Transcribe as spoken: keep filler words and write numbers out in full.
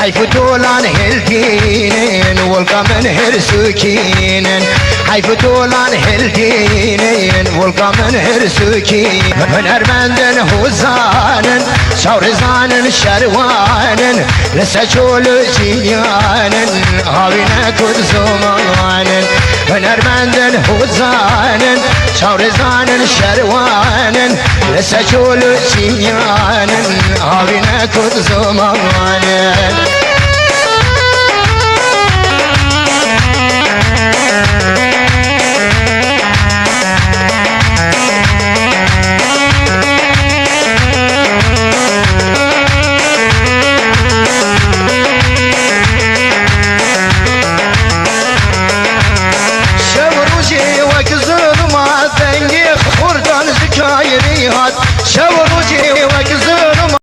Heyf û tolan hildînin, wilka min her sukînin. Heyf û tolan hildînin, wilka min her sukîn. Hunermendin hozanin, çawrêzanin şerwanin, li ser çol û çîyanin, havîne ku di zimanin. Hunermendin hozanin, çawrêzanin şerwanin, li ser çol û çîyanin, havîne ku di zimanin. Şev û rojê wek zulmat, dengê xurdan ji kayirî hat. Şev û rojê